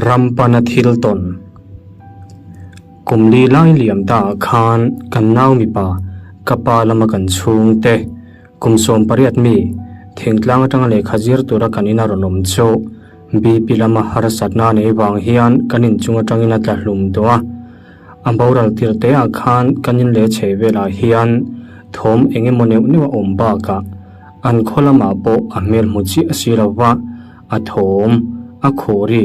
Ram pana thil tawn. Kum li lai liam ta ah khan kan nau mipa ka pa lama kan chhungte kum 18 mi thingtlang atanga lehkha zir tura kan ina rawn awm chu BP lama harsatna a nei vang hian kan inchung atangin a tla hlum tawh a. A boral tir te ah khan kan in leh chheh velah hian thawm eng emaw neuh neuh a awm bakah an khaw lamah pawh a hmel hmu chiah si lo va, a thawm, a khaw ri,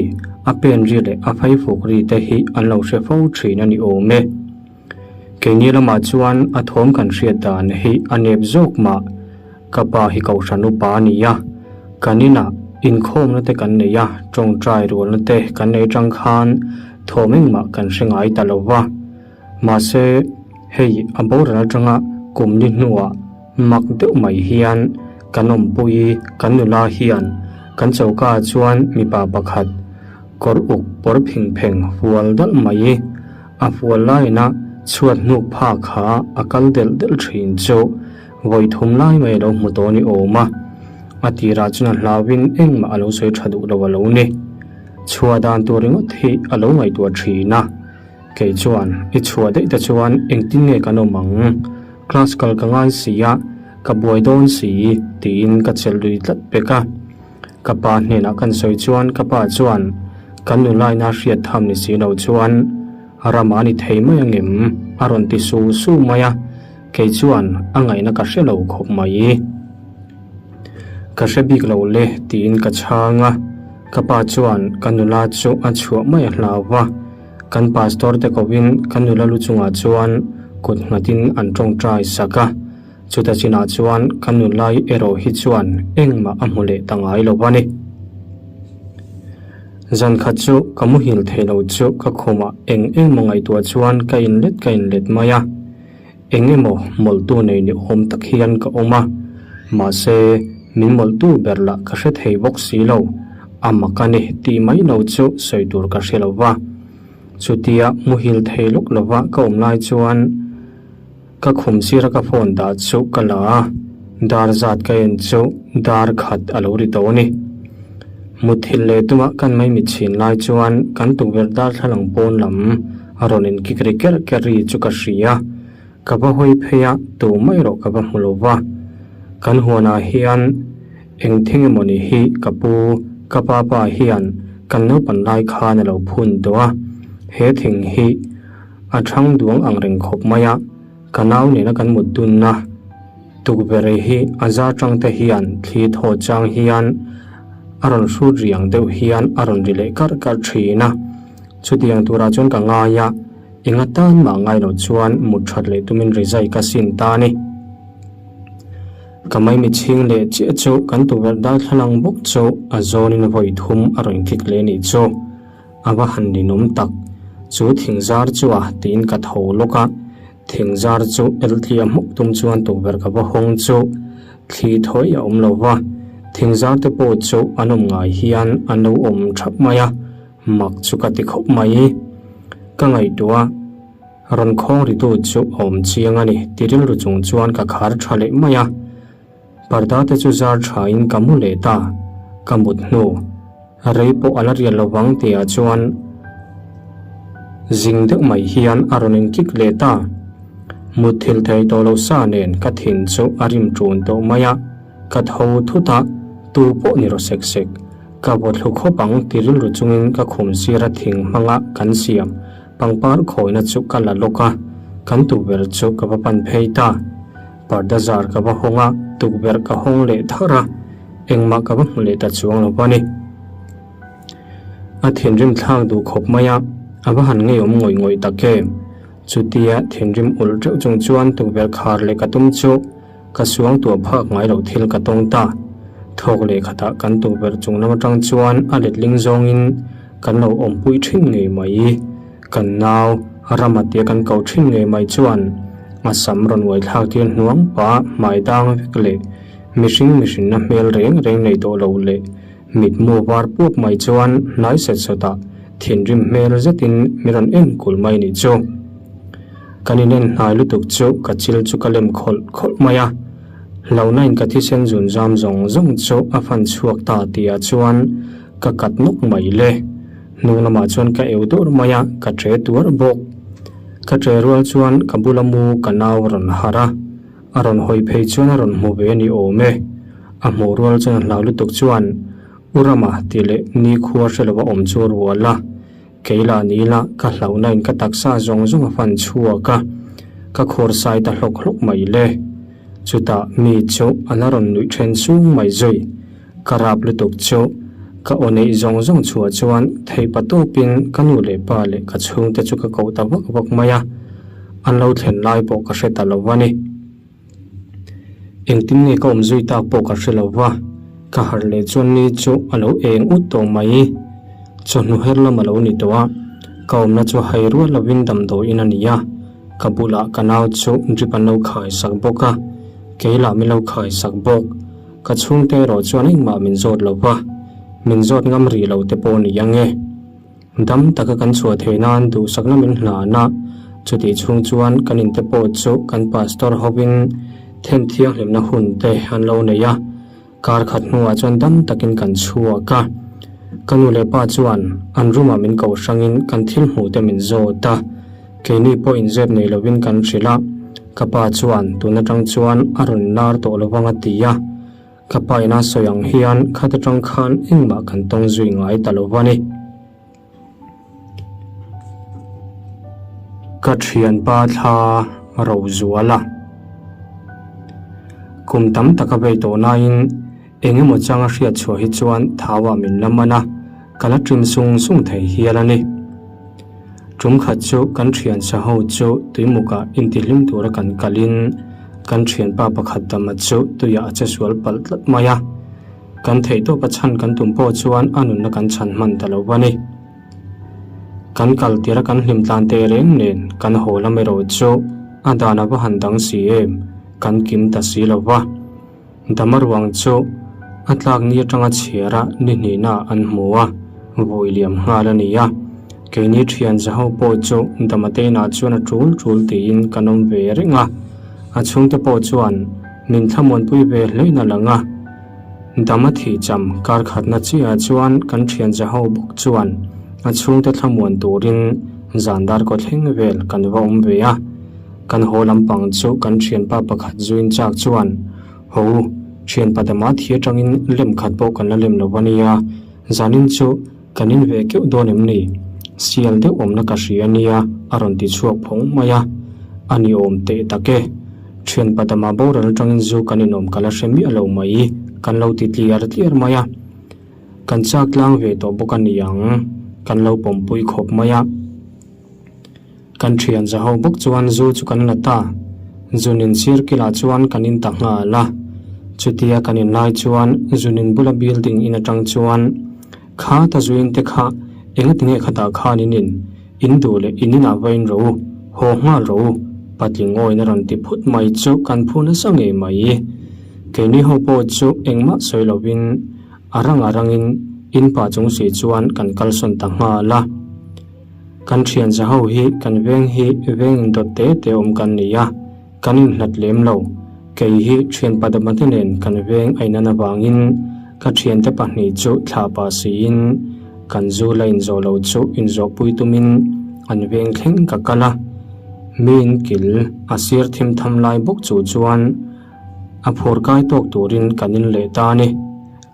a pen ri leh a faifuk ri te hi an lo hre fo thin a ni awm e. Keini lamah chuan a thawm kan hriat dan hi a nep zawk mah. Ka pa hi kohhran upa a ni a, kan inah inkhawmna te kan nei a, tawngtai rualna te kan nei atang khan thawm engmah kan hre ngai ta lo va. Mahse, hei a boral atanga kum ni hnuah mak deuh mai hian kan awmpui kan nula hian kan choka ah chuan mipa pakhat kawr uk pawr phing pheng fual dalh mai a fual laina chhuat hnuk phak kha a kal delh delh thin chu vawi thum lai mai a lo hmu tawh ni awm a, a tirah chuan a hlauhin engmah a lo sawi tha duh lo a lo ni. Chhuah dan tur ringawt hi a lo ngaihtuah thin a, kei chuan i chhuah daih te chuan engtin nge kan awm ang? Class kal ka ngai si a, ka buai dawn si tiin ka chelh lui tlat pek a. Ka pa hnenah kan sawi chuan ka pa chuan kan nulaina hriat tham ni si lo chuan ramah a ni thei mai angem? a rawn ti su su mai a. Kei chuan a ngaihna ka hre lo khawp mai. Ka hre bik lo le tiin ka chhang a, ka pa chuan ka nula chu a chhuah mai a hlau va, kan pastor te kovin ka nula lu chungah chuan kut nghatin an tawngtai sak a, chuta chinah chuan ka nulai erawh hi chuan engmah a hmu leh ta ngai lo a ni. Zan khat chu ka muhil thei lo chu ka khumah eng engmaw ngaihtuah chuan ka inlet ka inlet mai a. Eng emaw mawlhtu nei ni awm tak hian ka awm a, mahse min mawlhtu ber lah ka hre thei bawk si lo, a mak a ni tih mai lo chu sawi tur ka hre lo va. Chutia muhil thei lawk lova ka awm lai chuan ka khum sira ka phone dah chu ka la a, dar zat ka en chu dar khat a lo ri tawh a ni. Mutthilh leh tuma kan maimit chhin lai chuan kan tukverh darthlalang pawn lam A rawn inkik ri kerh kerh ri chu ka hria. Ka va hawi phei a, tu mai erawh ka va hmu lo va. Kan huanah hian eng thing emawni hi ka pu, ka pa pa hian kan naupan lai khan a lo phun tawh a. He thing hi a thang duang ang reng khawp mai a, ka nau nena kan mut dunna tukverh hi a zar tang te hian thli thaw chang hian a rawn hrut riang deuh hian a rawn ri leh karh karh thin a. Chutiang turah chuan ka ngai a, enga tan mah ngai lo chuan mut that leh tumin rizai ka sin ta a ni. Ka maimi chhing leh chiah chu kan tukverh darthlalang bawk chu a zawnin vawi thum a rawn kik leh nih chu. A va han ninawm tak. Chu thing zar chu a tiin ka tho lawk a, thing zar chu eltliah hmuk tum chuan tukverh ka va hawng chu thli thawi a awm lo va, thing zar te pawh chu an awm ngai hian an lo awm thap mai a. Mak chu ka ti khawp mai. Ka ngaihtuah a, rawn khawng ritu chu a awm chiang a ni ti rilru chung chuan ka khar tha leh mai a. Parda te chu zar thain ka mu leh ta, ka mut hnu. Rei pawh a la rial lo vang tihah chuan zing deuh mai hian a rawn inkik leh ta. Mutthilh thei tawh lo sa nen ka thin chu a rim ṭun tawh mai a. Ka tho thut a, tu pawh ni rawh sek sek. Ka vaw thlu khawp ang ti rilru chungin ka khum sira thing hmanga kan siam pangpar khawina chu ka la lawk a, kan tukverh chu ka va pan phei ta. Parda zar ka va hawng a, tukverh ka hawng leh thar a, engmah ka va hmu leh ta chuang lo va ni. A thinrim thlak duh khawp mai a, a va han ngeiawm ngawih ngawih tak em. Chutia thinrim ulh teuh chung chuan tukverh khar leh ka tum chu Ka suang tuah phak ngai loh thil ka tawng ta. Thawk leh khatah kan tukverh chung lam atang chuan a letling zawngin kan lo awmpui thin ngei mai. Kan nau Rama tia kan ko thin ngei mai chuan a sam rawn uai thlak tir hnuang pah hmai dang vek leh mihring mihrinna hmel reng reng nei tawh lo leh mitmu var puap mai chuan hnai set sawtah thinrim hmel zetin mi rawn en kulh mai nih chu. Kan inen hnai lutuk chu ka chil chu ka lem khawlh khawlh mai a, hlauhnain ka thisen zun zam zawng zawng chu a fan chhuak ta tihah chuan ka kat nawk mai le. Hnung lamah chuan ka eu dawrh mai a, ka ṭe tuarh bawk. Ka ṭe rual chuan ka bula mu ka nau a rawn harh a, a rawn hawi phei chuan a rawn hmu ve a ni awm e. A hmuh rual chuan a hlau lutuk chuan U Rama tih leh nikhua hre lova awm chu a rual a. Kei lah ni ila ka hlauhna in ka taksa zawng zawng a fan chhuak a, ka khur sai ta hlawk hlawk mai le. Chutah mi chu a la rawn nuih then sung mai zui. Ka rap lutuk chu ka aw neih zawng zawng chhuah chuan theih pa tawpin ka nu leh pa leh ka chhungte chu ka koh ta vak vak mai a, an lo thlen lai pawh ka hre ta lo a ni. Engtin nge ka awm zui tak pawh ka hre lo va, ka harh leh chuan ni chu a lo eng ut tawh mai. Chawhnu her lam a lo ni tawh a, ka awmna chu hai rual lovin damdawiin a ni a, ka bulah ka nau chu drip an lo khai sak bawk a, kei lah min lo khai sak bawk. Ka chhungte erawh chuan engmah min zawt lo va, min zawt ngam rih lo te pawh a ni ang e. Dam taka kan chhuah theih nan duhsakna min hlan a, chutih chhung chuan kan inte pawh chu kan pastor hovin then thianghlimna hun te an lo nei a, kar khat hnuah chuan dam takin kan chhuak a. Ka nu leh pa chuan an room ah min koh hrangin kan thil hmuh te min zawt a, keini pawh inzep nei lovin kan hrilh a, ka pa chuan tun atang chuan a rawn lar tawh lovang a ti a. Ka pa ina sawi ang hian khat atang khan engmah kan tawng zui ngai ta lo va ni. Ka thianpa thla ro zual a. Kum tam tak a vei tawh laiin eng emaw changa hriat chhuah hi chuan thauah min la man a, ka la ṭim sung sung thei hial a ni. Tum khat chu kan thian sa ho chu tuimukah intihlim tura kan kalin kan thianpa pakhat dama chu tuiah a che sual palh tlat mai a. Kan theihtawpa chhan kan tum pawh chuan a nunna kan chhan hman ta lo a ni. Kan kal tira kan hlim tlan teh reng nen kan haw lam erawh chu a dan a va han dang si em, kan kim ta si lo va. Dama ruang chu a tlak ni atanga chhiara ni hnihna an hmu a, vawi liam nghal a ni a. Keini thian za ho pawh chu Dama te inah chuan a tul tul tiin kan awm ve reng a, a chhungte pawh chuan min thlamuanpui ve hlein a lang a. Dama thih cham kar khatna chiahah chuan kan thian za ho bawk chuan a chhungte thlamuan turin zan dar kaw thleng vel kan va awm ve a. Kan haw lampang chu kan thianpa pakhat zuin chak chuan, Ho u, thianpa dama thi atangin lem khat pawh kan la lem lo a nia, zanin chu kan in ve keuh dawn em ni? Sial deuh awmna ka hria a nia, a rawn ti chhuak phawng mai a. A ni awm teh tak e. Thianpa dama boral atangin zu kan inawm ka la hre miah lo mai, kan lo ti tliar tliar mai a. Kan chak tlang ve tawh bawk a ni ang, kan lo pawmpui khawp mai a. Kan thian za ho bawk chuan zu chu kan la ta. Zunin sir kilah chuan kan in ta nghal a. Chutia kan in lai chuan Zunin bula building in atang chuan kha ta zuin te kha engati nge khatah khan in in in duh leh in inah va in rawh u, haw nghal rawh u, patling awin a rawn ti phut mai chu kan phu nasa ngei mai. Keini ho pawh chu engmah sawi lovin a rang a rangin in pa chung si chuan kan kalsawn ta nghal a. Kan thian za ho hi kan veng hi veng indawt te te awm kan ni a, kan inhlat lem lo. Kei hi thian padamate nen kan veng a inan avangin ka thiante pahnih chu thlah pah siin kan zu la inzawh lo chu inzawhpui tumin an veng thleng ka kal a. Mi inkil a sir thim tham lai bawk chu chuan a phur kai tawk turin kan in leh ta a ni.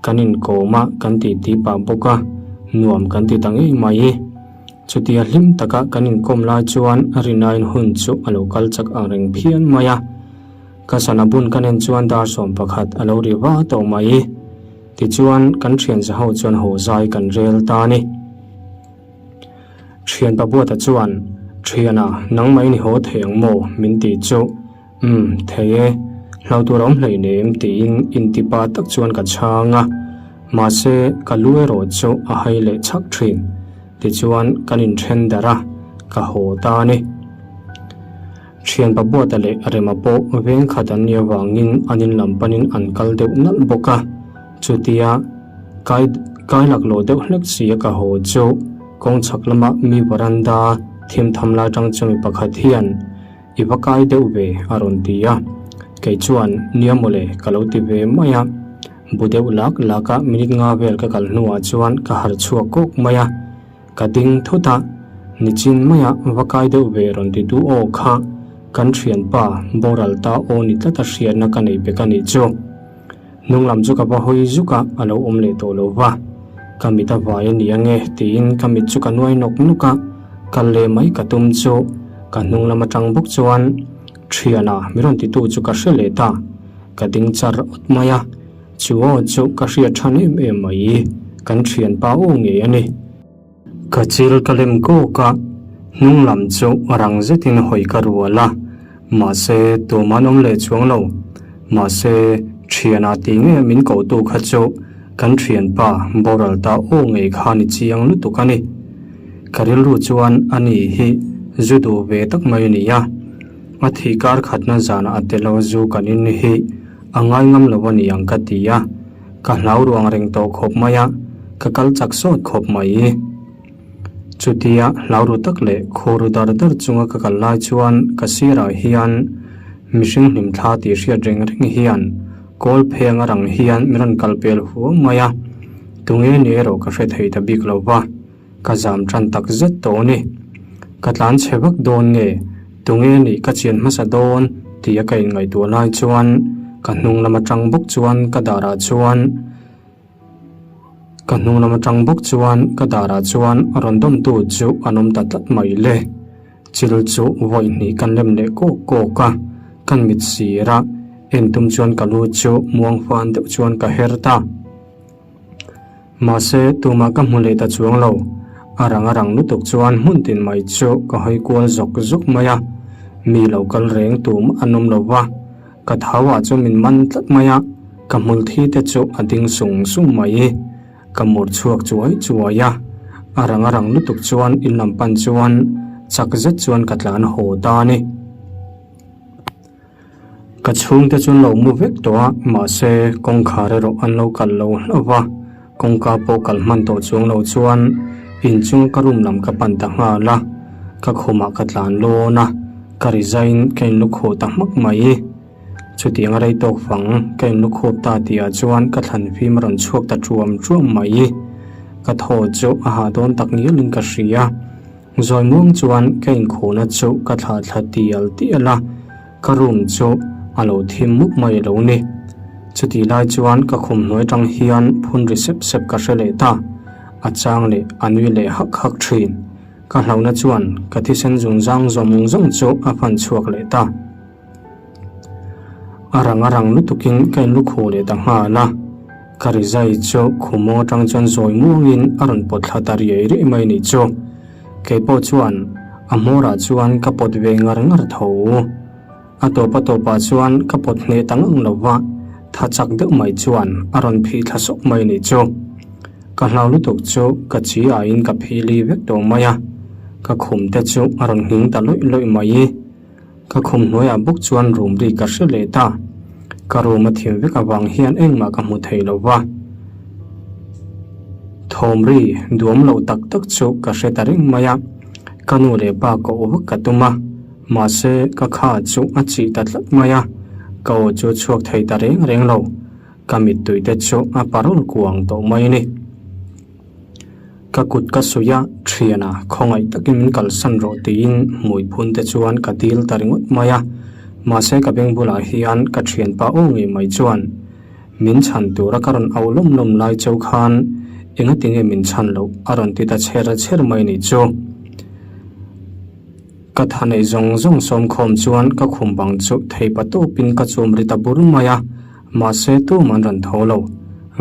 Kan inkawm a, kan titi pah bawk a, nuam kan ti ta ngei mai. Chutia hlim taka kan inkawm lai chuan a rinain hun chu a lo kal chak ang reng phian mai a. Ka sana bun ka nen chuan dar 11 a lo ri va tawh mai. Tichuan kan thian za ho chuan haw zai kan rel ta a ni. Thian Pabuata chuan, Thiana, nangmah in i haw thei ang maw? min ti chu. Umm, thei e. Hlau tur a awm hleinem tiin intipa tak chuan ka chhang a. Mahse, ka lu erawh chu a hai leh chhak thin. Tichuan, kan inthen darh a, ka haw ta a ni. Thianpa Buata leh Rema pawh veng khat an nih avangin an in lam panin an kal deuh nalh bawk a. Chutia, kai kai laklawh deuh hlek si a ka haw chu kawng chhak lama mi varanda thim tham lai tang chu mi pakhat hian, I va kai deuh ve a rawn ti a, kei chuan nia mawle ka lo ti ve mai a. Bu deuh lak lak a minute nga vel ka kal hnuah chuan ka harh chhuak kawk mai a. Ka ding thut a, nichin maia va kai deuh ve rawn ti tu aw kha kan thianpa boral ta aw ni tlat a hriatna ka nei pek a nih chu. Hnung lam chu ka va hawi zuk a, a lo awm leh tawh lo va. Ka mit a vai a ni ange tiin ka mit chu ka nuai nawk nawk a, kal leh mai ka tum chu ka hnung lam atang bawk chuan thiana mi rawn titu chu ka hre leh ta. Ka ding char awt mai a, chu aw chu ka hriat than em em mai, kan thianpa aw ngei a ni. Ka chil ka lem kawk a, hnung lam chu rang zetin hawi ka rual a, mahse tum an awm leh chuang lo. Mahse thianah tih nge min kohtu kha chu kan thianpa boral ta aw ngei kha ni chiang lutuk a ni. Ka rilru chuan ani hi zu duh ve tak mai a ni a, a thih kar khatna zanah a tel lo zu kan in hi a ngai ngam lo a ni ang ka ti a. Ka hlau ruang reng tawh khawp mai a, ka kal chak sawt khawp mai. Chutia hlau ru tak leh khaw ru dar dar chunga ka kal lai chuan ka sirah hian mihring hlim thla tih hriat reng reng hian kawl pheng a rang hian min rawn kal pel huam mai a, tunge ni erawh ka hre thei ta bik lo va. Ka zam tan tak zet tawh a ni. Ka tlan chhe vak dawn nge? Tunge nih ka chian hmasa dawn? Tia ka inngaihtuah lai chuan ka hnung lam atang bawk chuan ka darah chuan ka hnung lam atang bawk chuan ka darah chuan rawn dawmtu chu an awm ta tlat mai le. Chil chu vawi hnih kan lem leh kawk kawk a, kan mit sir a, en tum chuan ka lu chu muang fan deuh chuan ka her ta. Mahse, tumah ka hmu leh ta chuang lo. A rang a rang lutuk chuan hmun tin mai chu ka hawi kual zawk zawk mai a. Mi lo kal reng tum an awm lo va, ka thau ah chu min man tlat mai a, ka hmul thi te chu a ding sung sung mai. Ka mur chhuak chuai chuai a, a rang a rang lutuk chuan in lam pan chuan chak zet chuan ka tlan haw ta a ni. Ka chhungte chu an lo mu vek tawh a, mahse kawngkhar erawh an lo kal lo hlauh va, kawngka pawh kal hman tawh chuang lo chuan inchunga ka room lam ka pan ta nghal a, ka khumah ka tlan lawn a, ka resign ka inlukhuh ta hmak mai. Chutiang a rei tawk fang ka inlukhup ta tihah chuan ka thlan fim a rawn chhuak ta ṭuam ṭuam mai. Ka thaw chu a hah dawn tak ngialin ka hria. Zawi muang chuan ka inkhuhna chu ka thlah thla tial tial a, ka room chu a lo thim mup mai a lo ni. Chutih lai chuan ka khum hnuai atang hian phun ri sep sep ka hre leh ta, a chang leh a nui leh hak hak thin. Ka hlauhna chuan ka thisen zungzang zawng zawng chu a fan chhuak leh ta. A rang a rang lutukin ka inlukhuh leh ta nghal a, ka rizai chu khumawng atang chuan zawi muangin a rawn pawt thla ta riai riai mai nih chu. Keipawh chuan a hmawrah chuan ka pawt ve ngar ngar tho. A tawp a tawpah chuan ka pawt hneh ta ngang lo va, tha chak deuh mai chuan a rawn phih thla sawk mai nih chu. Ka hlau lutuk chu ka chi aiin ka phih li vek tawh mai a, ka khum te chu a rawn nghing ta lawih lawih mai. Ka khum hnuaiah bawk chuan room ri ka hre leh ta. Ka room a thim vek avang hian engmah ka hmu thei lo va. Thawm ri duam loh tak tak chu ka hre ta reng mai a. Ka nu leh pa ka aw vak ka tum a, mahse ka kha chu a chih ta tlat mai a. Ka aw chu chhuak thei ta reng reng lo. Ka mittui te chu a parawl kuang tawh mai a ni. Ka kut ka suih a, thiana khawngaih takin min kalsan rawh tiin hmui phun te chuan ka dil ta ringawt mai a. Mahse ka beng bulah hian ka thianpa aw ngei mai chuan min chhan tura ka rawn au lawm lawm lai cheu khan engati nge min chhan loh a rawn ti ta chher chher mai ni chu. Ka tha neih zawng zawng sawmkhawm chuan ka khum bang chu thei pa tawpin ka chum ri ta bur mai a. Mahse tum an rawn tho lo.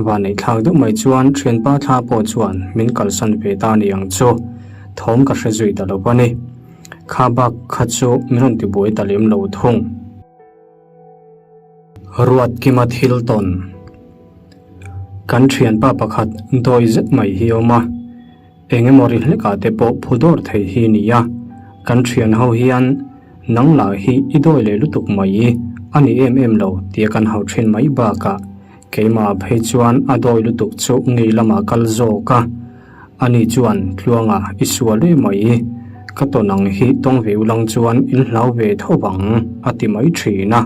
Vaneih thlak deuh mai chuan thianpa thla pawh chuan min kalsan ve ta ni ang chu. Thawm ka hre zui ta lo a ni. Kha bak kha chu min rawn tibuai ta lem lo thung. Ruatkima thil tawn. Kan thianpa pakhat dawi zet mai hi a awm a. Eng emaw ri hlekah te pawh phu dawr thei hi nia, kan thian ho hian nang lah hi i dawi leh lutuk mai i a ni em em lo tia kan hau thin mai bakah keimah phei chuan a dawi lutuk chu ngei lamah kal zawk a, ani chuan tluanga i sual em mai i ka tawn ang hi tawng ve ulang chuan in hlau ve tho vang a ti mai thin a,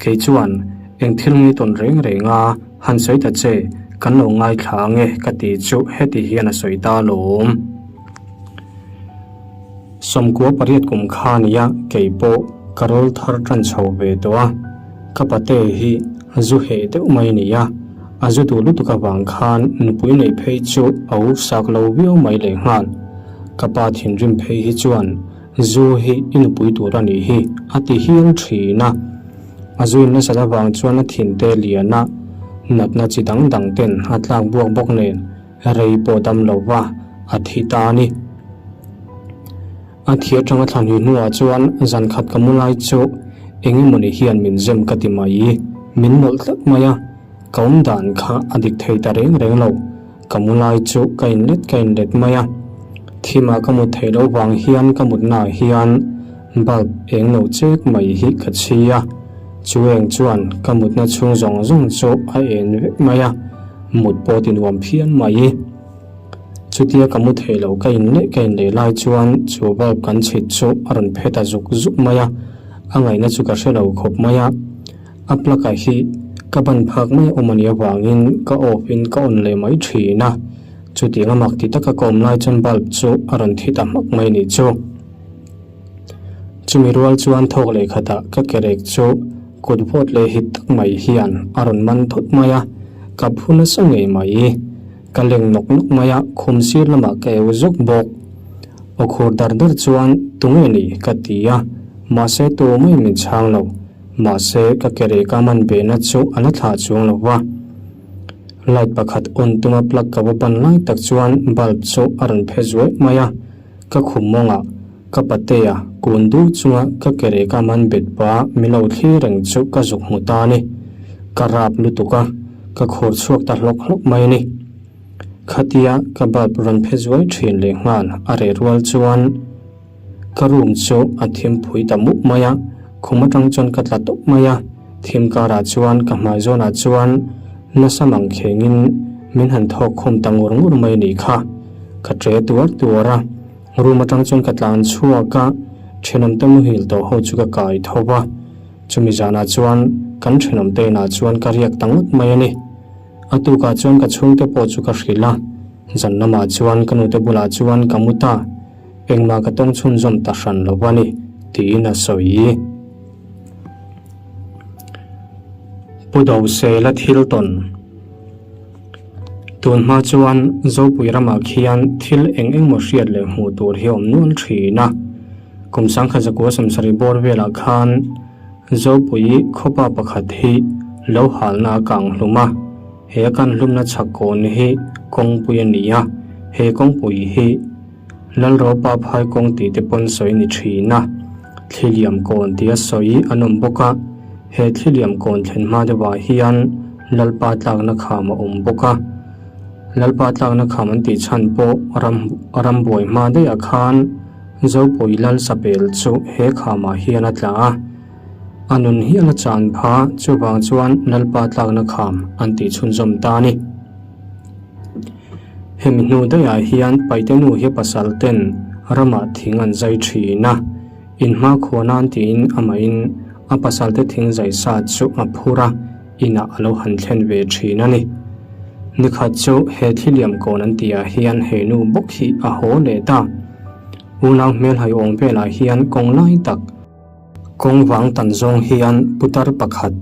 kei chuan eng thil ngei tawn reng reng a. Han sawi ta che, kan lo ngaithla ange ka ti chu heti hian a sawi ta alawm. 98 kum kha nia kei pawh ka rawl thar tan chho ve tawh a, ka pate hi zu heh deuh mai nia, a zu duh lutuk avang khan nupui neih phei chu a uk sak lo viau mai lehnghal. Ka pa thinrim phei hi chuan zu hi i nupui tur a nih hi a ti hial thin a. A zuin nasat avang chuan a thinte lian a, natna chi dang dang ten a tlak buak bawk nen rei pawh dam lo va a thi ta a ni. A thi atanga thla hnih hnuah chuan zan khat ka mu lai chu eng emawni hian min zem ka ti mai, min nawlh tlat mai a, ka awm dan kha a dik thei ta reng reng lo. Ka mu lai chu ka inlet ka inlet mai a, thimah ka mut theih loh vang hian ka mutnaah hian bulb eng lo chek mai hi ka chhi a, chu eng chuan ka mutna chhung zawng zawng chu a en vek mai a, mut pawh ti nuam phian mai. Chutia ka mu theih loh ka inleh ka inleh lai chuan chu bulb kan chhit chu a rawn phe ta zuk zuk mai a, a ngaihna chu ka hre lo khawp mai a. A plug ah hi ka ban phak mai awm a nih avangin ka off in ka on leh mai thin a, chutiang a mak ti taka ka awm lai chuan bulb chu a rawn thi ta hmak mai nih chu. Chumi rual chuan thawk leh khatah ka kerek chu kut vawt leh hit tak mai hian a rawn man thut mai a, ka phu nasa ngei mai. Ka leng nawk nawk mai a, khum sir lamah ka eu zuk bawk. Aw khur dar dar chuan tunge ni ka ti a, mahse tu mai min chhang lo. Mahse, ka ke reh ka man behna chu a la thlah chuang lo va. Light pakhat on tuma plug ka va ban lai tak chuan bulb chu a rawn phe zuai mai a, ka khum mawngah ka patea kun du chunga ka ke reh ka man bet pa mi lo thlir reng chu ka zuk hmu ta a ni. Ka rap lutuk a, ka khur chhuak ta hlawk hlawk mai a ni. Khatia ka bulb rawn phe zuai thin lehnghal a reh rual chuan, Ka room chu a thim phui ta mup mai a, khum atang chuan ka tla tawp mai a, thim karah chuan ka hmai zawnah chuan nasa mang khengin min han thawk khum ta ngur ngur mai nih kha. Ka tre tuar tuar a, room atang chuan ka tlan chhuak a, thenawmte muhil tawh ho chu ka kai tho va, chumi zanah chuan kan thenawmte inah chuan ka riak ta ngawt mai a ni. A tukah chuan ka chhungte pawh chu ka hrilh a, zan lamah chuan ka nute bulah chuan ka mu ta. Engmah ka tawng chhunzawm ta hran lo a ni, tiin a sawi. Pu Dosela thil tawn. Tun hma chuan Zopui ramah khian thil eng engmaw hriat leh hmuh tur hi a awm nual thin a. Kum sangkhat zakua sawmsarih bawr velah khan Zopui khawpa pakhat hi lo halna a kang hlum a. He a kan hlumna chhak kawn hi kawngpui a ni a, he kawngpui hi Lalropa phai kawng tih te pawn sawi ni thin a, Thliliam kawn tia sawi an awm bawk a, he Thliliam kawn thlen hma deuhah hian Lalpa tlakna kham a awm bawk a. Lalpa tlakna kham an tih chhan pawh ram rambuai hma daihah khan Zopui Lalsapel chu he khamah hian a tla a. A nun hial a chan pha, chuvang chuan Lalpa tlakna kham an tih chhunzawm ta a ni. Hemi hnu daihah hian Paite nu hi pasal ten ramah thing an zai thin a, inhma khuah nan tiin amahin a pasal te thing zai sa chu a phur a, inah a lo han thlen ve thin a ni. Nikhat chu he thliliam kawn an tihah hian he nu bawk hi a haw leh ta. Unau hmelhai awm velah hian kawng lai tak, Kawng vang tan zawng hian putar pakhat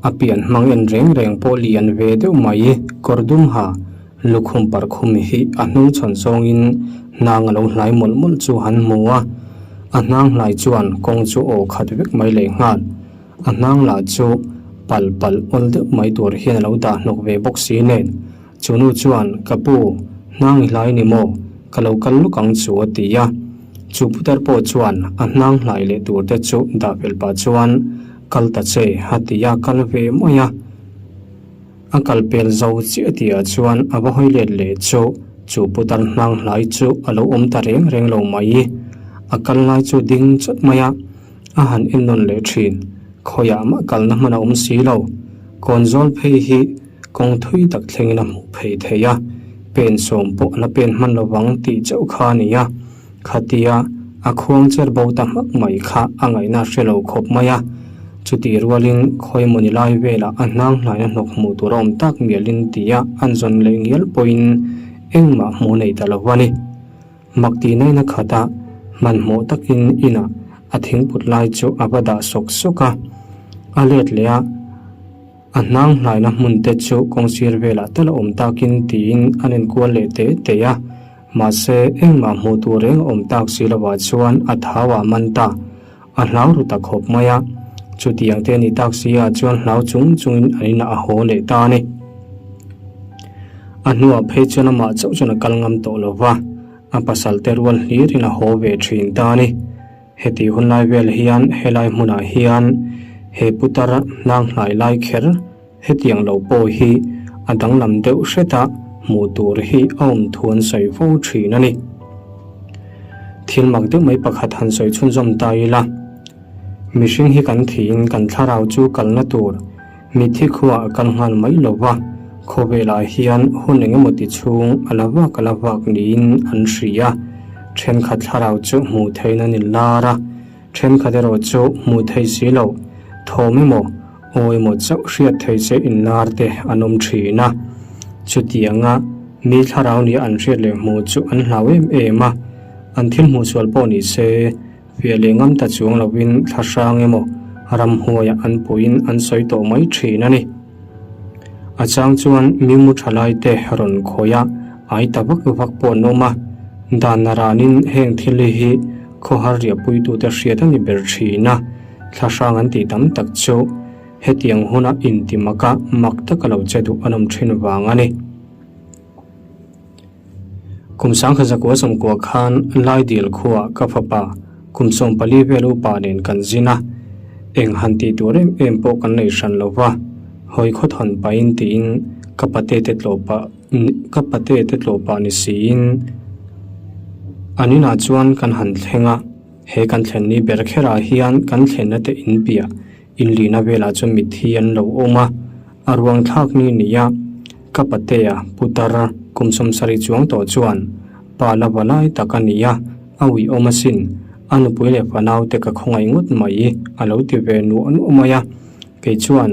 a pian hmang en reng reng pawh lian ve deuh mai kawr dum ha lukhum parkhum hi a hnung chhawn zawngin hnang a lo hlai mawlh mawlh chu han hmu a, a hnang hlai chuan kawng chu aw khat vek mai leh nghal. A hnang lah chu pal pal awl deuh mai tur hian a lo dah hnawk ve bawk si nen. Chu nu chuan, Ka pu, hnang i hlai ni maw? Ka lo kal lawk ang chu a ti a. Chu putar pawh chuan a hnang hlai leh tur te chu dah fel pah chuan, Kal ta che, a ti a, kal ve mai a. A kal pel zo chiah tihah chuan a va hawi let leh chu chu putar hnang hlai chu a lo awm ta reng reng lo mai. A kal lai chu ding chawt mai a, a han en nawn leh thin. Khawiah mah kalna hman a awm si lo. Kawnzawl phei hi Kawng thui tak thlengin a hmuh phei thei a, pen sawm pawh a la pen hman lovang tih chauh kha a ni a. Khatia a khuang cher bo ta hmak mai kha a ngaihna hre lo khawp mai a. Chutih rualin khawi mawni lai velah a hnang hlaina hnawk hmuh tur a awm tak mialin tia an zawn leh ngial pawhin engmah hmuh nei ta lo a ni. Mak tih naina khat a, Hmanhmawh takin inah a thingput lai chu a va dah sawk sawk a, a let leh a, a hnang hlaina hmun te chu kawngsir velah tal a awm takin tiin an enkual leh te te a, mahse engmah hmuh tur reng a awm tak si lovah chuan a thau ah man ta, a hlau ru ta khawp mai a, chutiang te ni tak si ah chuan hlau chung chungin an inah a haw leh ta a ni. A hnuah phei chuan amah chauh chuan a kal ngam tawh lo va. A pasal te rual hlirin a haw ve thin ta a ni. Heti hunlai vel hian helai hmunah hian he putar hnang hlai lai kher hetiang lo pawh hi a danglam deuh hret a, hmuh tur hi a awm thu an sawi fo thin a ni. Thil mak deuh mai pakhat han sawi chhunzawm ta ila, mihring hi kan thiin kan thlarau chu kalna tur, Mitthi khuaah a kal nghal mai lo va, khawvelah hian hun eng emaw ti chhung a la vak a la vak niin an hria. Thenkhat thlarau chu hmuh theihin an inlar a, thenkhat erawh chu hmuh theih si lo, thawm emaw, aw emaw chauh hriat theih che inlar te an awm thin a. Chutianga mi thlarau nia an hriat leh hmuh chu an hlau em em a, an thil hmuh sual pawh ni se, Fiah leh ngam ta chuang lovin thla hrang emaw ramhuaiah an puiin an sawi tawh mai thin a ni. A chang chuan mimu thalaite rawn khawih a, ai ta vak vak pawh an awm a, dan a ranin heng thil hi khawhar riahpuitute hriat a ni ber thin a, thla hrang an tih tam tak chu hetiang huna intimaka mak taka lo che duh an awm thin vang a ni. Kum sangkhat zakua sawmkua khan Laidil khuaah ka fapa kum 14 vel upa nen kan zin a, eng han tih tur em em pawh kan nei hran lo va, hawi khawthawn pahin tiin ka pate te tlawh pah ka pate te tlawh pah ni siin an inah chuan kan han thleng a, he kan thlen ni ber kherah hian kan thlenna te inpiah Inlihna velah chuan mitthi an lo awm a, a ruang thlak ni nia ka patea putar kum 70 chuang tawh chuan pa la va lai tak a ni a, a uih awm asin, a nupui leh fanaute ka khawngaih ngawt mai a lo ti ve nuah nuah mai a, kei chuan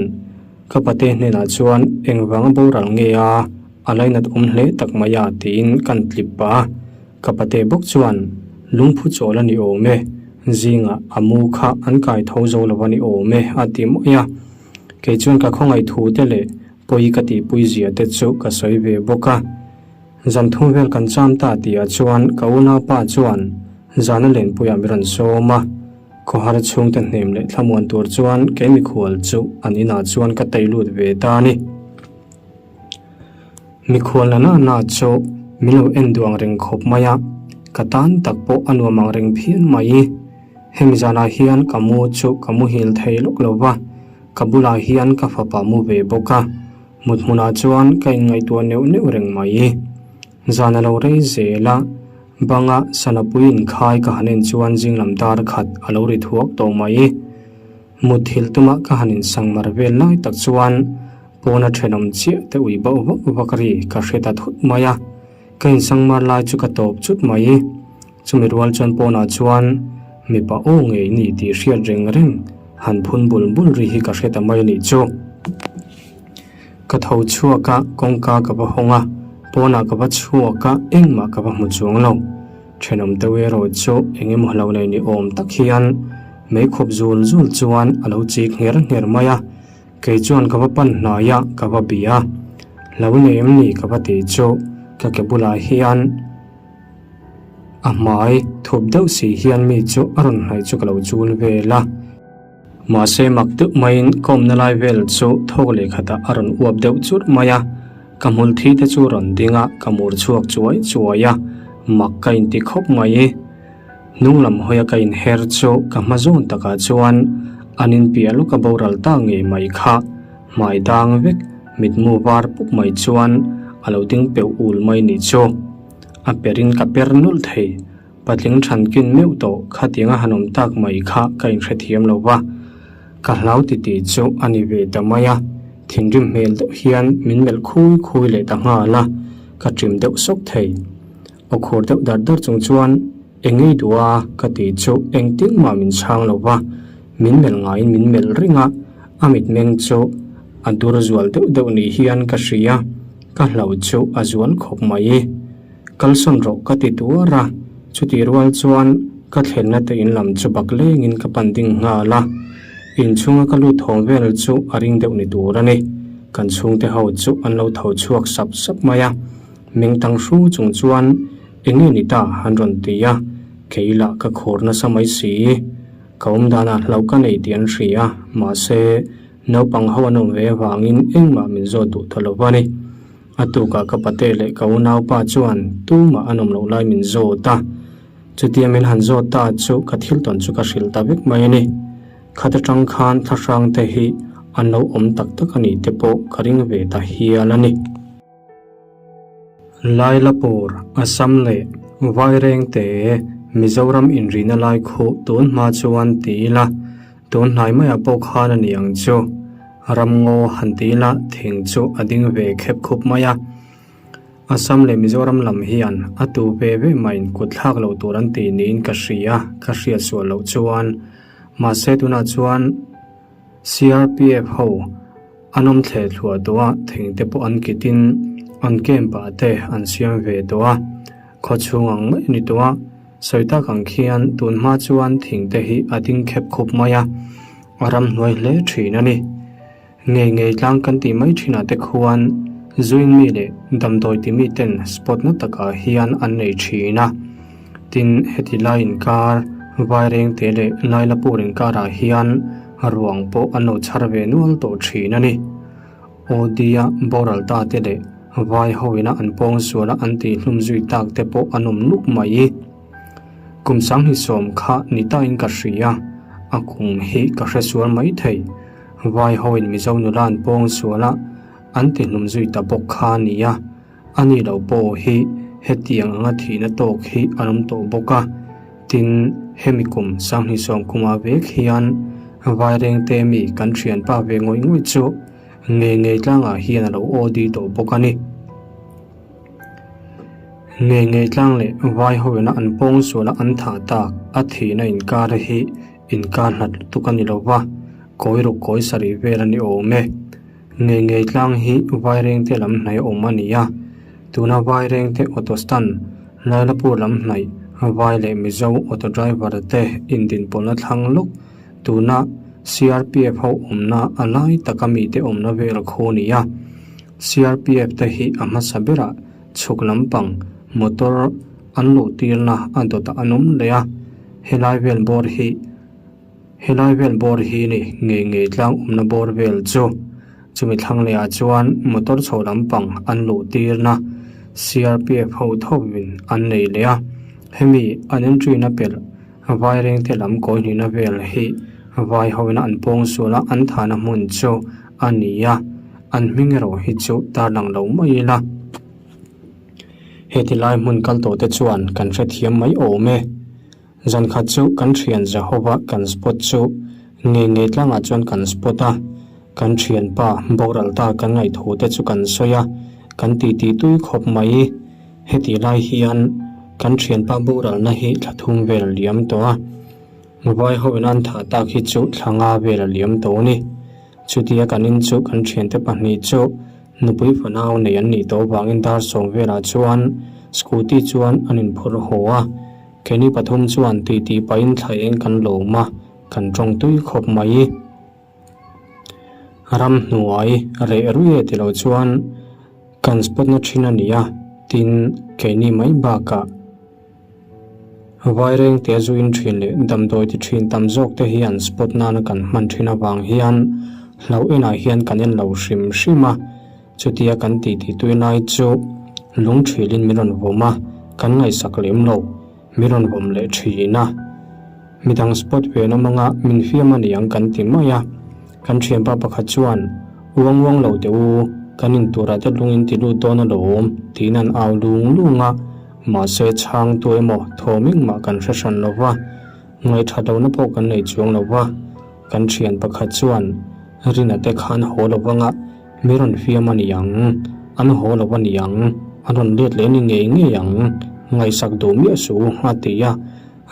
ka pate hnenah chuan engvanga boral nge a, a lainat awm hle tak mai a tiin kan tlip pah a. Ka pate bawk chuan lungphu chawl a ni awm e, zingah a mu kha an kai tho zo lo a ni awm e a ti mawi a. Kei chuan ka khawngaih thu te leh pawi ka tihpui zia te chu ka sawi ve bawk a. Zan thum vel kan cham ta tihah chuan ka unaupa chuan zana lenpuiah mi rawn sawm a. Khawhar chhungte hnem leh thlamuan tur chuan kei mikhual chu an inah chuan ka tei lut ve ta a ni. Mikhual na na na chu min lo en duh ang reng khawp mai a, ka tan tak pawh a nuam ang reng phian mai. Hemi zanah hian ka mu chu ka muhil thei lawk lo va, ka bulah hian ka fapa mu ve bawk a, mut hmunah chuan ka inngaihtuah neuh neuh reng mai. Zan a lo rei zel a, banga sanapui inkhai ka han en chuan zinglam dar khat a lo ri thuak tawh mai. Mutthilh tuma ka han insangmar vel lai tak chuan Pawna thenawm chiah te ui bauh vak vak ri ka hre ta thut mai a, ka insangmar lai chu ka tawp chut mai. Chumi rual chuan pawnah chuan mipa aw ngei ni tih hriat reng reng han phun bul bul ri hi ka hre ta mai nih chu. Ka tho chhuak a, kawngka ka va hawng a, pawnah ka va chhuak a, engmah ka va hmu chuang lo. Thenawm deuh erawh chu eng emaw lo nei ni awm tak hian meikhawp zul zul chuan a lo chik ngher ngher mai a. Kei chuan ka va pan hnai a, ka va bih a. Lo nei em ni ka va tih chu ka ke bulah hian a hmai thup deuh si hian mi chu a rawn hnaih chu ka lo chul vel a. Mahse mak deuh maiin ka awmna lai vel chu thawk leh khatah a rawn uap deuh churh mai a. Ka hmul thi te chu rawn ding a, ka mur chhuak chuai chuai a, mak ka inti khawp mai. Hnung lam hawia ka inher chu ka hma zawn takah chuan an inpiah lawk a boral ta ngei mai kha hmai dang vek mitmu var pup mai chuan a lo ding peuh ul mai nih chu. A perin ka per nulh thei, patling thankin meuh tawh khatiang a han awm tak mai kha ka inhrethiam lo va, ka hlau titi chu a ni ve ta mai a, thinrim hmel deuh hian min melh khui khui leh ta nghal a, ka ṭim deuh sawk thei. Aw khur deuh dar dar chung chuan, Eng ngei duh a? ka ti chu engtin mah min chhang lo va, min melh ngaiin min melh reng a, a mitmeng chu a dur zual deuh deuh ni hian ka hria, ka hlauh chu a zual khawp mai. Kalsawn rawh ka ti tuar a, chutih rual chuan. Ka thlenna te in lam chu bak lengin ka pan ding nghal a, inchhunga ka lut thawm vel chu a ring deuh ni tur a ni. Kan chhungte ho chu an lo tho chhuak sap sap mai a, meng tang hru chung chuan eng nge ni ta an rawn ti a, kei lah ka khur nasa mai si. Ka awm danah hlauh ka nei tih an hria a, mahse naupang ho an awm ve avangin engmah min zawt duh ta lo va ni. A tukah ka pate leh ka unaupa chuan tumah an awm loh lai min zawt a. Chutia min han zawt ta chu ka thil tawn chu ka hrilh ta vek mai a ni. Khat atang khan thlahrang te hi an lo awm tak tak a nih te pawh ka ring ve ta hial a ni. Lailapur, Assam leh Vairengte, Mizoram inrihna lai khuh tun hma chuan ti ila, tun hnai maiah pawh khan a ni ang chu. Ramngaw han ti ila thing chu a ding ve khep khup mai a. Assam leh Mizoram lam hian a tu ve ve maiin kut thlak loh tur an ti niin ka hria, ka hriat sual loh chuan. Mahse tunah chuan CRPF ho an awm thleh thluah tawh a, thing te pawh an kitin an camp ah te an siam ve tawh a, khaw chhung ang mai a ni tawh a. Sawi tak ang khian tun hma chuan thing te hi a ding khep khup mai a, a ramhnuai hle thin a ni. Ngei ngei tlang kan tih mai thinah te khuan zuin mi leh damdawi ti mi ten spot na takah hian an nei thin a. Tin, heti lai inkar, Vairengte leh Lailapur inkarah hian ruang pawh an lo chhar ve nual tawh thin a ni. OD-a boral ta te leh vai hoina an pawng suala an tihhlum zui tak te pawh an awm nuk mai. Kum 2010 kha ni tain ka hria, a kum hi ka hre sual mai thei. Vai hoin Mizo nula an pawng sual a, an ti hlum zui ta bawk kha a nia. A ni lo pawh hi hetiang anga thihna tawk hi an awm tawh bawk a. Tin, hemi kum 2010 kumah vek hian Vairengte mi kan thianpa ve ngawih ngawih chu ngei ngei tlangah hian a lo OD tawh bawk a ni. Ngei ngei tlang leh vai hoina an pawng suala an thah tak a thihna inkar hi inkar hlat lutuk a ni lo va, kawi ruk kawi sarih vel a ni awm e. Ngei ngei tlang hi Vairengte lam hnaih awm a ni a, tuna Vairengte auto stand Lailapur lam hnaih Vai leh Mizo auto driver te indinpawlhna thlang lawk tuna CRPF ho awmna a lai taka mite awmna vel khu a ni a. CRPF te hi a hmasa berah chhuk lampang motor an luh tirna a dawtah an awm leh a, helai vel bawr hi helai vel bawr hi ni ngei ngei tlang awmna bawr vel chu chumi thlang leh ah chuan motor chho lampang an luh tirna CRPF ho thawvin an nei leh a, hemi an entry na pelh Vairengte lam kawi hnihna vel hi vai hoina an pawng sual a an thahna hmun chu a ni a, an hming erawh hi chu tarlang lo mai ila. Heti lai hmun kal tawh te chuan kan hrethiam mai awm e. Zan khat chu kan thian Jehova kan spot chu ngei ngei tlangah chuan kan spot a, kan thianpa boral ta kan ngaihthu te chu kan sawi a, kan titi tui khawp mai. Heti lai hian kan thianpa boralna hi thla thum vel a liam tawh a, Vai ho in an thah tak hi chu thla nga vel a liam tawh a ni. Chutia kan in chu kan thiante pahnih chu nupui fanau nei an nih tawh vangin dar sawm velah chuan scooty chuan an inphur haw a, keini pathum chuan titi pahin thla eng kan lawm a, kan tawng tui khawp mai. Ramhnuai reh rui e tilo chuan kan spot na thin a ni a, tin keini mai bakah Vairengte zu in thin leh damdawi ti thin tam zawk te hian spot nana kan hman thin avang hian hlauh enah hian kan en lo hrim hrim a, chutia kan titi tui lai chu lung thilin min rawn vawm a, kan ngaihsak lem lo, min rawn vawm leh thin a. Midang spot ve na manga min fiam a niang kan ti mai a, kan thianpa pakhat chuan uang uang lo teh u, kan inturah te lung in ti lut dawn alawm tiin an au lung lung a. Mahse chhang tu emaw thawm engmah kan hre hran lo va, ngaihthat lohna pawh kan nei chuang lo va. Kan thian pakhat chuan Rina te khan haw lo vanga mi rawn fiam a ni ang, an haw lo a ni ang, an rawn let leh ni ngei ngei ang, ngaihsak duh miah suh u a ti a.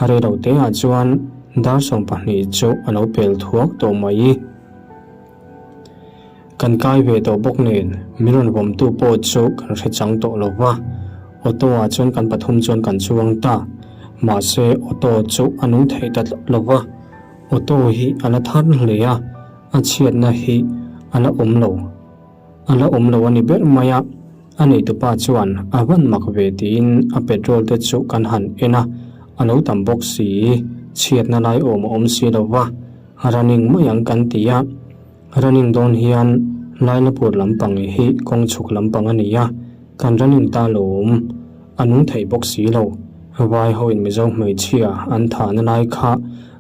Rei lo teah chuan dar 12 chu a lo pel thuak tawh mai. Kan kai ve tawh bawk nen min rawn vawmtu pawh chu kan hre chang tawh lo va, auto ah chuan kan pathum chuan kan chuang ta. Mahse auto chu a nung thei ta tlat lo va, auto hi a la thar hle a, a chhiatna hi a la awm lo. A la awm lo a ni ber mai a, a neitupa chuan a van mak ve tiin a petrol te chu kan han en a, a lo tam bawk si, chhiatna lai awm a awm si lo va, running mai ang kan ti a. Running dawn hian Lailapur lampang hi kawng chhuk lampang a ni a, kan running ta lo awm, a nung thei bawk si lo. Vai hoin Mizo hmeichhia an thahna lai kha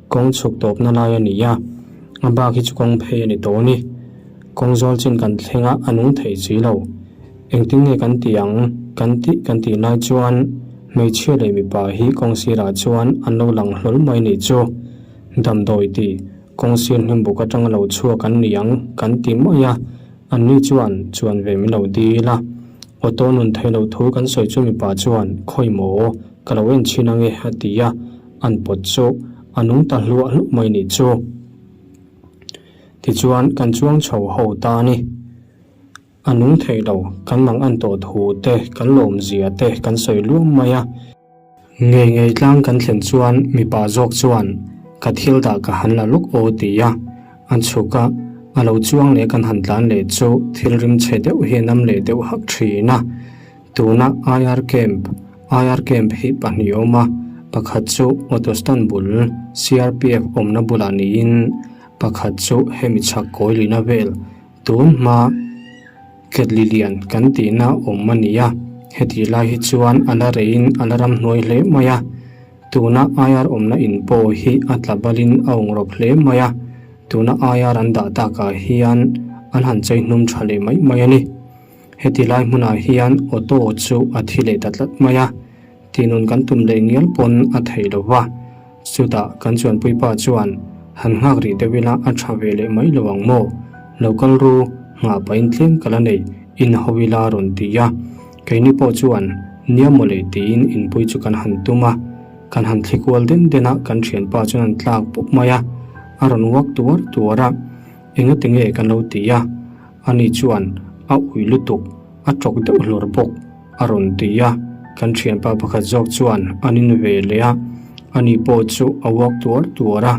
kawng chhuk tawpna lai a ni a, a bak hi chu kawng phei a ni tawh a ni. Kawng zawl chin kan thleng a, a nung thei si lo. Engtin nge kan ti ang kan tih kan tih lai chuan hmeichhia leh mipa hi kawng sirah chuan an lo lang hlawl mai nih chu. Damdawi tih Kawng sir hnim buk atanga lo chhuak an ni ang kan ti mai a, anni chuan chuan ve min lo dil a. Auto nun thei lo thu kan sawi chu mipa chuan khawi maw ka lo en chhin ange a ti a, an pawt chu a nung ta hluah hluah mai nih chu. Tichuan kan chuang chho ho ta a ni. A nung thei lo, kan mang an tawh thu te, kan lawm zia te kan sawi luam mai a. Ngei ngei tlang kan thlen chuan mipa zawk chuan ka thil dah ka han la luk aw ti a, an chhuk a, a lo chuang leh kan han tlan leh chu thil rim chhe deuh hi a nam leh deuh hak thin a. Tuna IR Camp, IR Camp hi pahnih a awm a, pakhat chu Auto Stand bul CRPF awmna bulah niin pakhat chu hemi chhak kawi lina vel tun hma Ketli lian kan tihna awm a ni a, hetih lai hi chuan a la reiin a la ramhnuai hle mai a. Tuna IR awmna in pawh hi a tla balin a awngrawp hle mai a, tuna IR an dah takah hian an han chei hnum tha leh mai mai a ni. Heti lai hmunah hian auto chu a thi leh ta tlat mai a, Tinun kan tum leh ngial pawn a thei lo va, chutah kan chuanpuipa chuan han nghak rih deuh ila a tha ve leh mai lo ang maw? Lo kal ru, nghah pahin tlem ka la nei, in ho ila rawn ti a. Keini pawh chuan nia maw le tiin inpui chu kan han tum a, kan han thli kual den den a kan thianpa chuan an tlak pawp mai a, a rawn uak tuar tuar a, engati nge kan lo ti a, ani chuan a ui lutuk, a tawk deuh hlur bawk. A rawn ti a, kan thianpa pakhat zawk chuan an in ve leh a, ani pawh chu a uak tuar tuar a,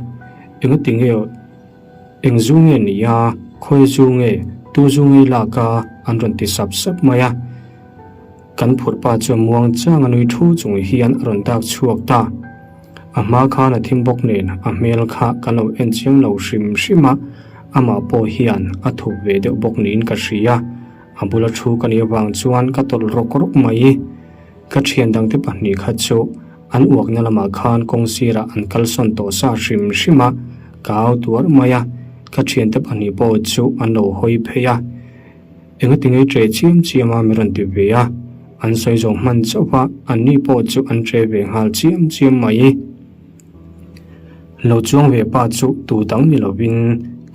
engati nge eng zu nge ni a, khawi zu nge, tu zu ngei lak a, an rawn ti sap sap mai a. Kan phurhpa chuan muang chang a nui thu chung hian a rawn dak chhuak ta. A hma khan a thim bawk nen a hmel kha kan lo en chiang lo hrim hrim a, amah pawh hian a thup ve deuh bawk niin ka hria. A bula thu ka nih avang chuan ka tawlh rawk rawk mai. Ka thian dangte pahnih kha chu an uakna lamah khan kawng sirah an kalsawn tawh sa hrim hrim a, ka au tuar mai a. Ka thiante pahnih pawh chu an lo hawi phei a, engati ngei ṭe chiam chiam a min rawn ti ve a. An sawi zawng hman chauh a, anni pawh chu an ṭe ve nghal chiam chiam mai. Lo chuang ve pa chu tu dang ni lovin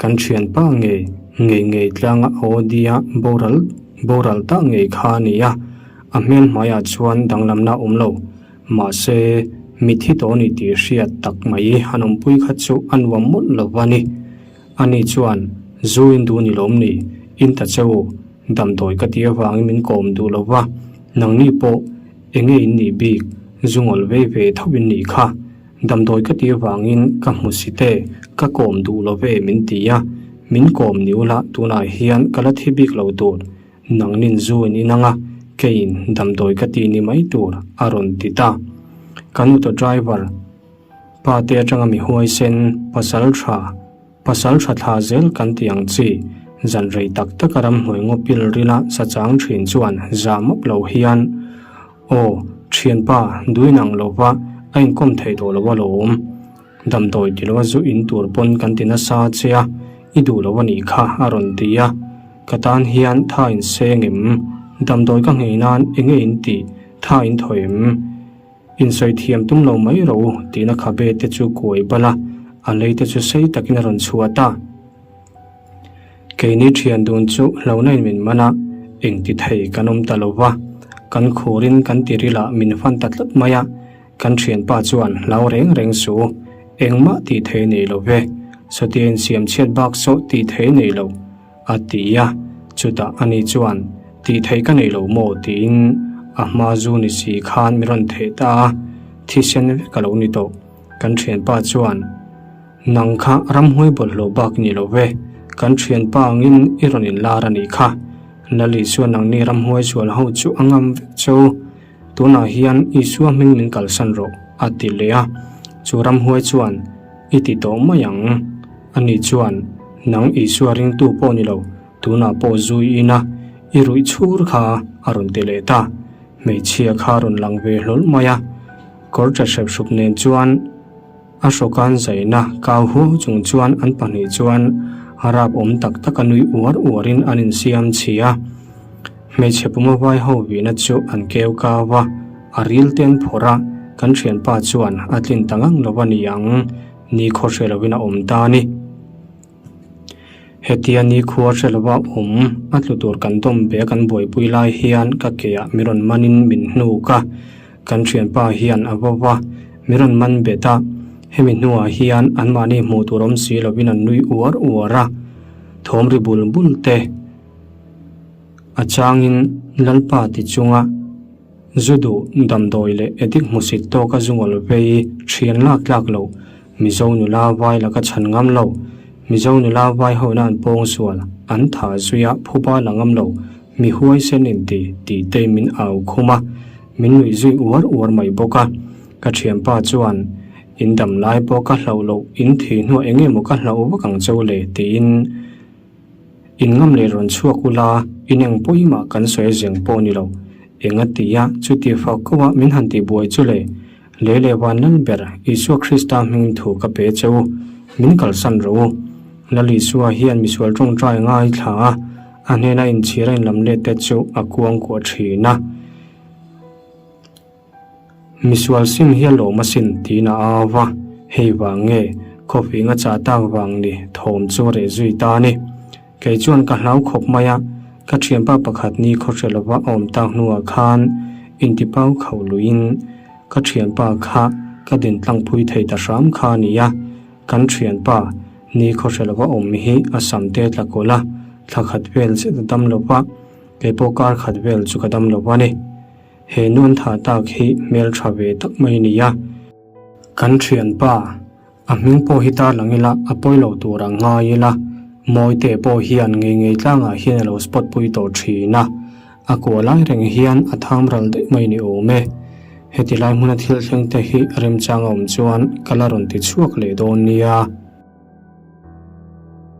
kan thianpa ngei ngei ngei tlanga Audi-a boral boral tak ngei kha a ni a, a hmel hmaiah chuan danglamna a awm lo. Mahse, mithi tawh a ni tih hriat tak mai han awmpui kha chu a nuam mawlh lo va ni. Ani chuan, Zu in duh ni lawm ni? In ta che u, damdawi ka tih avangin min kawm duh lo va, nangni pawh Enge in nih bik, zu ngawl vei ve tho in nih kha. Damdawi ka tih avangin ka hmu si te, ka kawm duh lo ve min ti a. Min kawm ni ula tunah hian ka la thi bik lo tur. Nangnin zu in in anga, keiin damdawi ka tih ni mai tur a rawn ti ta. Kan auto driver pa te atanga mi huaisen pasal tha. Pasal tha thla zel kan ti ang chi, zan rei tak tak a ramhnuai ngaw pil rila sa chang thin chuan za mawp lo hian, Aw, thianpa, duin ang lo va, a inkawm thei tawh lo alawm. Damdawi ti lo a zu in tur pawn kan ti nasa che a, i duh lo a nih kha a rawn ti a. Ka tan hian tha in seng em? Damdawi ka nghei nan enge in tih? Tha in thaw em? Insawi thiam tum lo mai ro tihna khabe te chu kuai bal a, a lei te chu sei takin a rawn chhuat a. Keini thian dun chu hlauhna in min man a, engti thei kan awm ta lo va, kan khurin kan tiril ah min fan ta tlat mai a, kan thianpa chuan hlau reng reng su, engmah tih thei nei lo ve, sawtia insiam chhiat bak sawh tih thei nei lo. A ti a, chutah ani chuan, Tih theih ka nei lo maw? tiin a hma zu ni si khan mi rawn theh ta a. Thisen vek a lo ni tawh. Kan thianpa chuan, Nang kha ramhuai bawlhhlawh bak ni lo ve, kan thianpa angin i rawn inlar a nih kha. Lal Isua nangni ramhuai sual ho chu a ngam vek che u. Tunah hian Isua hming min kalsan rawh, a ti leh a. Chu ramhuai chuan, I ti tawh mai ang. Ani chuan, Nang Isua ringtu pawh ni lo, tunah pawh zui ina i ruih chhur kha, a rawn ti leh ta. Hmeichhia kha a rawn lang ve hlawl mai a, kawr tla hrep hrup nen chuan a hrawkan zaina kau huau chung chuan an pahnih chuan a rap awm tak tak a nui uar uarin an insiam chhi a. Hmeichhe puma vai ho vihna chu an keu kau a, a ril te an phawrh a, kan thianpa chuan a tlin ta ngang lo a ni ang, nikhaw hre lovin a awm ta a ni. Hetia nikhua hre lova awm a tlu tur kan dawm ve a kan buaipui lai hian ka keah mi rawn manin min hnuk a, kan thianpa hian a vo va, mi rawn man bet a, hemi hnuah hian anmahni hmuh tur awm si lovin an nui uar uar a, thawm ri bul bul te a changin Lalpa ti chunga zu duh damdawi leh edik hmusit tawka zu ngawl vei thian lak tlak loh Mizo nula vai laka chhan ngam lo, Mizo nula vai ho na an pawng sual, an tha zui a phuba la ngam lo, mi huaisen in ti tih te min au khum a, min nuih zui uar uar mai bawk a. Ka thianpa chuan, In dam lai pawh ka hlauh loh, in thih hnuah eng emaw ka hlauh vak ang cheu le tiin in ngam leh rawn chhuak ula, in eng pawimah kan sawi zeng pawh ni lo, eng a ti a, chuti fak ko a min han tihbuai chu le. Lei leh van lal ber Isua Krista hming thu ka pe che u, min kalsan rawh u. Lal Isua hian misual tawngtai ngaithla a, a hnena inchhir a inlam let te chu a kuang kuah thin a. Misual sim hi a lawm asin tiin a au va, hei vang nge khawfing a chah tak vang ni thawm chu a reh zui ta a ni. Kei chuan ka hlau khawp mai a, ka thianpa pakhat ni khawhre lova a awm tak hnuah khan intipau khauh luiin ka thianpa kha ka din tlangpui thei ta hram kha a ni a, kan thianpa ni khawhre lova awm hi a sam te tla kawlh a, thla khat vel zet a dam lo va, kei pawh kar khat vel chu ka dam lo a ni. He nuan tha tak hi hmeltha ve tak mai a ni a. Kan thianpa A hming pawh hi tarlang ila, a pawi lo tur ang ngai ila, Mawite pawh hian ngei ngei tlangah hian a lo spot pui tawh thin a, a kuah lai reng hian a tham ral daih mai ni awm e. Heti lai hmuna thil thleng te hi remchang a awm chuan ka la rawn ti chhuak leh dawn nia.